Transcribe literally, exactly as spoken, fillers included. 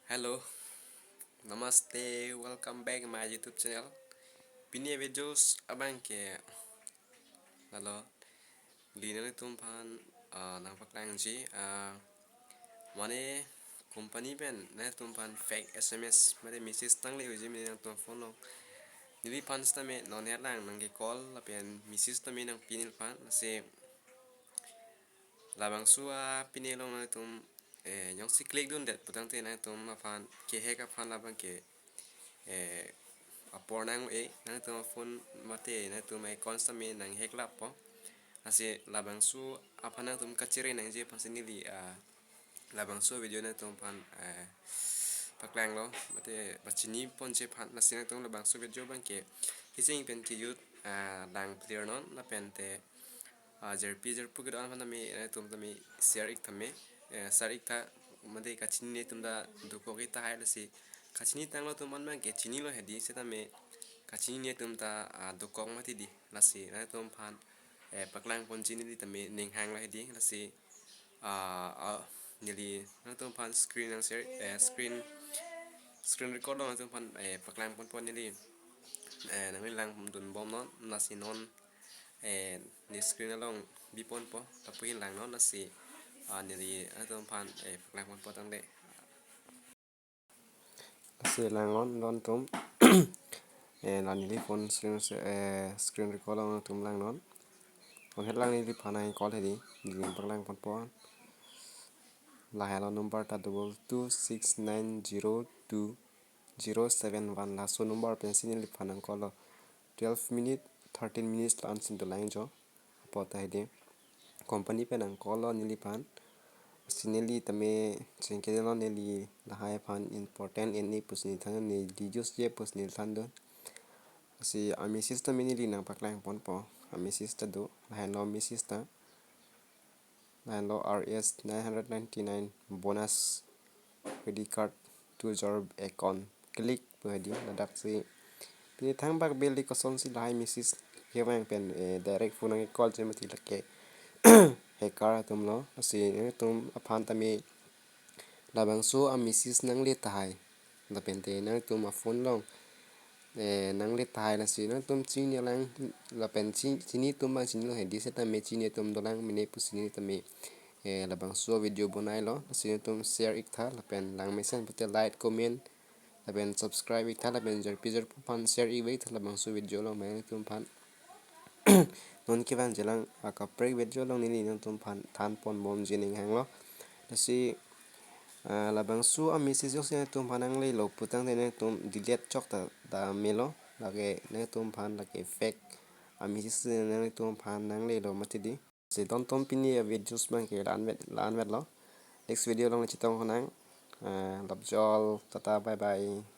Hello, Namaste, welcome back my YouTube channel. Pini videos abang ke lalo, neli nangtumphan ah, nangpaklangji, ah, mane company pen nangtumphan fake S M S mane message nangle-unji mane nangtum phone along. Neliphan sitame non herlang nangke call lapen message tame nangpi neliphan, lasi labangso a pine along nangtum eh, jongsi click dundet putangte nangtum aphan ke hack aphan labang ke eh, apor nang-e, nangtum phone mate nangtum account sitame nang hack lapo. Lasi labangso aphan nangtum kachere nangji aphansi neli ah, labangso video nangtumphan eh, paklanglo mate pachiniponji aphan. Lasi nangtum labangso video abang ke kecheng pen kejut ah, lang clear non lapente ah, jirpi jirpo kedo-an aphan tame nangtum tame share ik tame eh, share ik tha mate kachinine atum ta dokok ik tahai, lasi kachini tanglo atum an abang ke chinilo hedi, setame kachinine atum ta ah, dokok mati di, lasi nangtumphan eh, paklangponji neli tame ning hanglo hedi, lasi ah, ah, neli nangtumphan screen nang share eh, screen screen record along nangtumphan eh, paklangponpo neli eh, nanglangdunbomnon, lasi non eh, ne screen along biponpo, lapu hin langnon, lasi ah, neli nangtumphan eh, paklangponpo tangte. Lasi langnon nangtum eh, la neli phone screen eh, screen record along nangtum langnon. Non herlang neliphan nang call hedi, neli paklangponpo. Lahelo number ta double two six nine zero two zero seven one, laso number pensi neliphan nang call lo. Twelve minute, thirteen minutes la-ansi dolang jo. Apot ta hedi company pen nang call lo neliphan. Lasi neli tame chengke lo, neli lahai aphan important eni pusi neli than, neli use-je pusi neli thandun. Lasi a message tame neli nangpaklangponpo. A message ta do, lahenlo message ta. Lahenlo R S nine hundred ninety-nine bonus credit card to your account. Click pu hedi, ladaksi pini thangbak beli kosonsi lahai message kevang pen eh, direct phone nang call je mati, lake hacker atumlo. Lasi nangtum aphan tame labangso a message nangle tahai lapente nangtum a phone along eh, nangle tahai, lasi nangtum chinilang lapen chi- chini atum abang chinilo hedi, setame chini atum dolang mene pusi neli tame eh, labangso video bonailo. Lasi nangtum share ik tha lapen langmesen pute like, comment lapen subscribe ik tha lapen jirpi jirpo aphan share ik ik tha labangso video along, mane nangtumphan non kevangjilang akaprek video along neli nangtumphan thanponbomji ning hanglo. Lasi ah, labangso a message joksi nangtumphan nanglelo putangte nangtum delete chok ta, ta melo, lake nangtumphan lake fake a message nangtumphan nanglelo mati di. Lasi nangtum pini a videos abang ke la-anvet, la-anvetlo. Next video along chetong konang. Ah, love you all. Tata, bye bye.